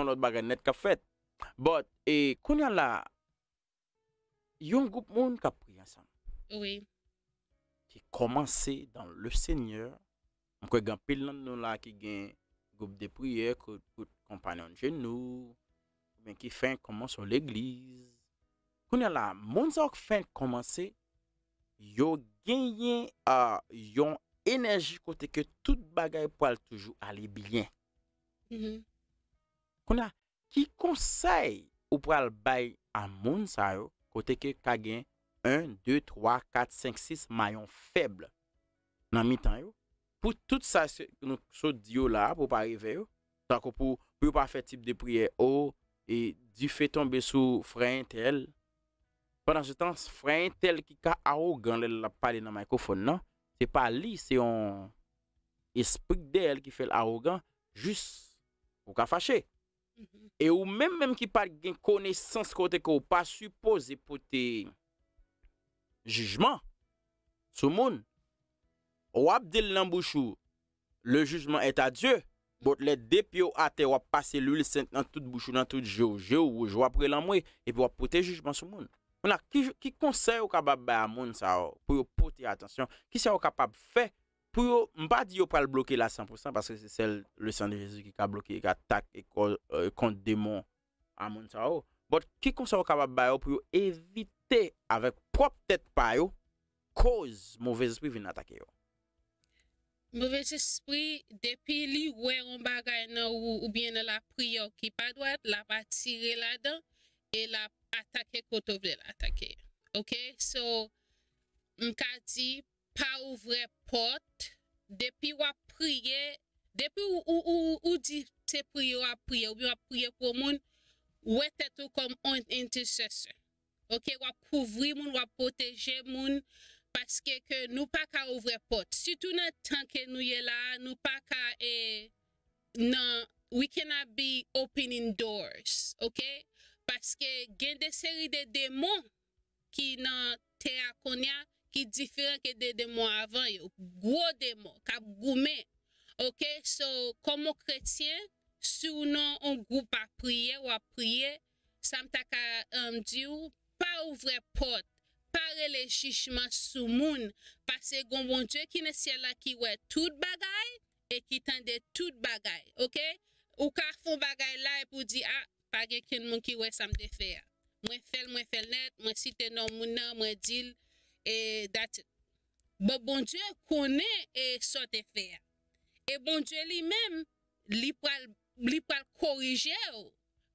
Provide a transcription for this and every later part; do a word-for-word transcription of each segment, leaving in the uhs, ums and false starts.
yon lòt bagay nèt k ap fèt. But, e, kounye a la, yon gwoup moun k ap priye ansanm. Wi. Ki kòmanse dans le Seigneur. M kwè gen anpil nan nou la ki gen gwoup de priyè, kot, kot konpanyon de nou, oubyen ki fè kòmanse legliz. Kounye a la, moun sa yo k fè kòmanse, yo genyen uh, yon enèji kote ke tout bagay pral toujou ale byen. Mhm. Kounye a, ki konsèy ou pral bay a moun sa yo kote ke ka gen en, de, twa, kat, senk, sis mayon fèb nan mitan yo? Pou tout sa se- nou sot di yo la, pou pa rive yo, tankou pou, pou yo pa fè tip de priyè, o, e dife tonbe sou frè entèl. Pandan se tan, frè entèl ki ka awogan lè l ap pale nan mikrofòn nan, se pa li, se yon espri k dèyè l ki fè l awogan, jis ou ka fache. Mhm. E ou menm menm ki pa t gen konesans kote ke ou pa sipoze pote jijman sou moun, w ap di l nan bouch ou, le jugement est à Dieu. But lè de pye w atè, w ap pase lwil sent nan tout bouch ou, nan tout je w, je w wouj, w ap rele anmwe, epi w ap pote jijman sou moun. Kounye a, ki, ki konsèy ou kapab bay a moun sa yo pou yo pote atansyon? Kisa yo kapab fè pou yo, m pa di yo pral bloke la san pou san, paske se sèl le sang de Jésus ki ka bloke atak e kò- e kont demon a moun sa yo. But ki konsèy ou kapab ba yo pou yo evite avèk pwòp tèt pa yo koz move espri vin atake yo? Move espri, depi li wè yon bagay nan ou oubyen nan lapriyè w ki pa dwat, l ap atire ladan e l ap atake kote w vle l atake. Ok? So, m ka di, pa ouvè pòt. Depi w ap priye, depi ou, ou, ou, ou di se priye w ap priye, oubyen w ap priye pou yon moun, wè tèt ou kòm yon intercessor. Ok, w ap kouvri moun, w ap pwoteje moun, paske ke nou pa ka ouvè pòt. Sitou nan tan ke nou ye la a, nou pa ka, e, nan, we cannot be opening doors, ok? Paske gen de seri de demon ki nan tè a kounye a, ki diferan ke de demon avan yo. Gwo demon, k ap goumen. Ok, so, kòm yon kretyen, si w nan yon gwoup ap priye, w ap priye, sa m ta ka um, di w, pa ouvè pòt, pa rele jijman sou moun, paske gon Bondye ki nan syèl la ki wè tout bagay e ki tande tout bagay, ok? Ou ka fè yon bagay la epi w di, a, pa gen kenn moun ki wè sa m te fè a. Mwen fè l, mwen fè l nèt, mwen site non moun nan, mwen di l, e that's it. Bon, Bondye konnen e sa w te fè a. E Bondye li menm, li pral, li pral korije w.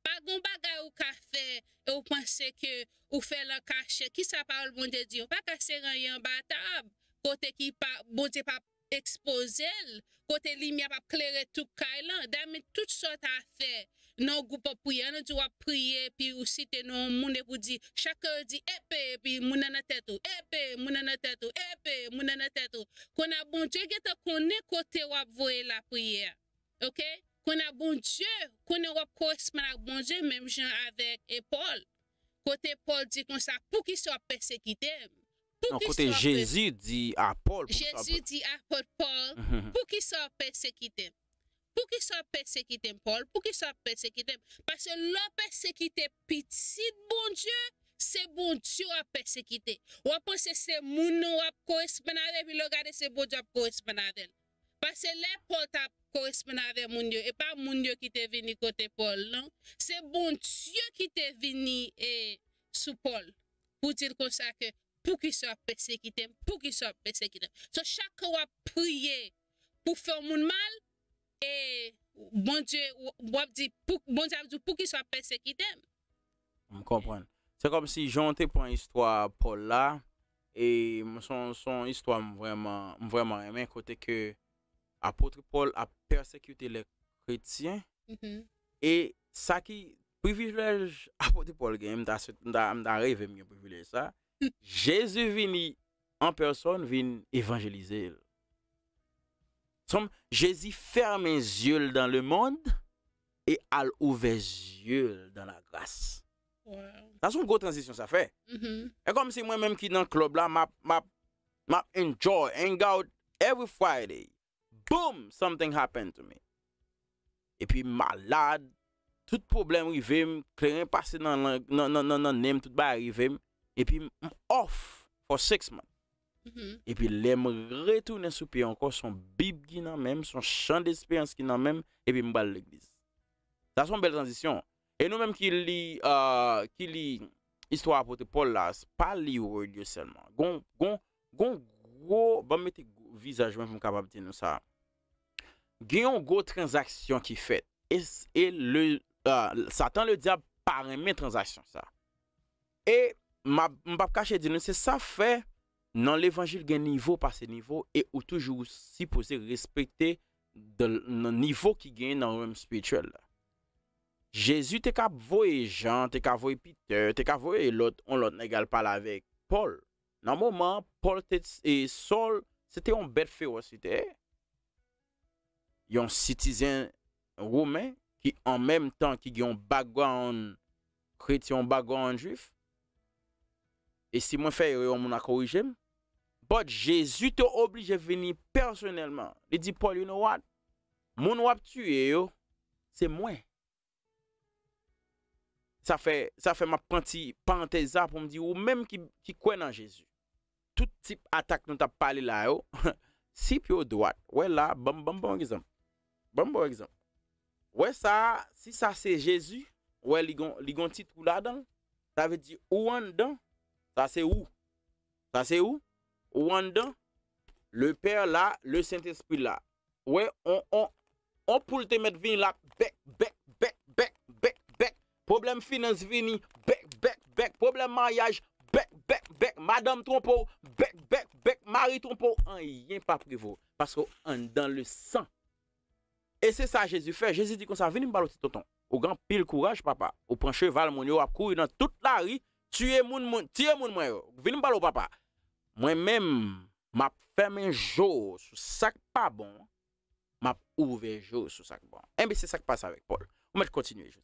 Pa gon bagay ou ka fè e ou panse ke ou fè l an kachèt. Kisa pawòl Bondye di? Ou pa ka se ranyen anba tab, kote ki pa, Bondye pa ekspoze l, kote limyè p ap klere tout kay lan. That mean tout sa w ta fè nan yon gwoup ap priye, ann di w ap priye, epi ou site non yon moun, epi w di, chak ke yo di, epe, epi moun nan nan tèt ou, epe, moun nan nan tèt ou, epe, moun nan nan tèt ou. Kounye a, Bondye gentan konnen kote w ap voye lapriyè a. Ok? Kounye a, Bondye konnen w ap koresponn ak Bondye, menm jan avèk e Pòl. Kote Pòl di konsa, poukisa w ap pèsekite m? Non, kote Jezi di a Pòl, poukisa w ap- Jezi di apot Pòl, poukisa w ap pèsekite m? Poukisa w ap pèsekite m, Pòl? Poukisa w ap pèsekite m? Paske lè w pèsekite pitit Bondye, se Bondye w ap pèsekite. W ap panse se moun nan w ap koresponn avè l, epi lè w gade se Bondye w ap koresponn avè l. Paske lè Pòl t ap koresponn avè moun yo, e pa moun yo ki te vini kote Pòl, non. Se Bondye ki te vini e, sou Pòl pou di l konsa ke poukisa w ap pèsekite m, poukisa w ap pèsekite m. So, chak ke w ap priye pou fè yon moun mal, e Bondye, w ap di, pou, Bondye ap di w, poukisa w ap pèsekite m? M konprann. Se kòmsi jan w te pran istwa Pòl la, e m- se yon, se yon istwa m vrèman, m vrèman renmen, kote ke apot Pòl ap pèsekite lè kretyen, Mhm. e sa ki privilèj apot Pòl genyen, m ta, swe- m ta, m ta reve m gen privilèj sa. Jezi vini an pèsòn, vin evanjelize l. Som Jezi fèmen zye l dan le mond e al ouvè zye l dan lagras. Wow. Sa se yon gwo tranzisyon sa fè. Mhm. E kòmsi mwen menm ki nan klèb la, m ap, m ap, m ap enjoy, hang out every Friday. Boom, something happened to me. Epi m malad, tout pwoblèm rive m, kleren pase nan lang- nan nan nan nan nen m, tout bagay rive m, epi m off for six months. Epi lè m retounen sou pye ankò, se yon Bib ki nan men m, se yon chan desperans ki nan men m, epi m pral legliz. Sa se yon bèl tranzisyon. E nou menm ki li, uh, ki li istwa apot Pòl la, pa li word yo sèlman. Gon, gon, gon gwo, ban m mete vizaj mwen pou m kapab di nou sa. Gen yon gwo tranzaksyon ki fèt. E, e le, uh, Satan le dyab pa renmen tranzaksyon sa. E m ap- m p ap kache di nou, se sa fè nan levanjil gen nivo pase nivo e ou toujou sipoze respekte nan nivo ki genyen nan rèm espirityèl la. Jezi te ka voye Jan, te ka voye Pitè, te ka voye lòt, yon lòt nèg al pale avèk Pòl. Nan moman an, Pòl te, e Sòl, se te yon bèt fewòs li te ye. Yon sitizen women ki an menm tan ki gen yon background kretyen, yon background jwif. E si mwen fè erè, yon moun a korije m. But Jezi te oblije vini pèsonèlman. Li di Pòl, you know what? Moun w ap tiye yo, se mwen. Sa fè, sa fè m ap pran ti parantèz sa pou m di ou menm ki, ki kwè nan Jezi. Tout tip atak nou t ap pale la yo, si pye w dwat, wè la, ban m, ban m ba w egzanp. Ban m ba w egzanp. Wè sa, si sa se Jezi, wè li gon, li gon ti twou ladan l, sa vle di ou anndan, sa se ou. Sa se ou, ou anndan, le Pè la, le Sentespri la. Wè, on, on, on poul te mèt vini la, bèk, bèk, bèk, bèk, bèk, bèk. Pwoblèm finans vini, bèk, bèk, bèk. Pwoblèm maryaj, bèk, bèk, bèk. Madanm twonpe w, bèk, bèk, bèk. Mari twonpe w, anyen pa prive w. Paske w anndan le san. E se sa Jezi fè. Jezi di konsa, vini m ba w ti tonton. Ou gen anpil kouraj, papa. Ou pran cheval moun yo, w ap kouri nan tout lari, tiye moun, moun, tiye moun mwen yo. Vini m ba w papa. Mwen menm, m ap fèmen je w sou sa k pa bon, m ap ouvè je w sou sa k bon. Enben, se sa k pase avèk Pòl. Ou mèt kontinye, Jezi.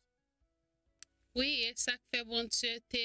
Wi, e sa k fè Bondye te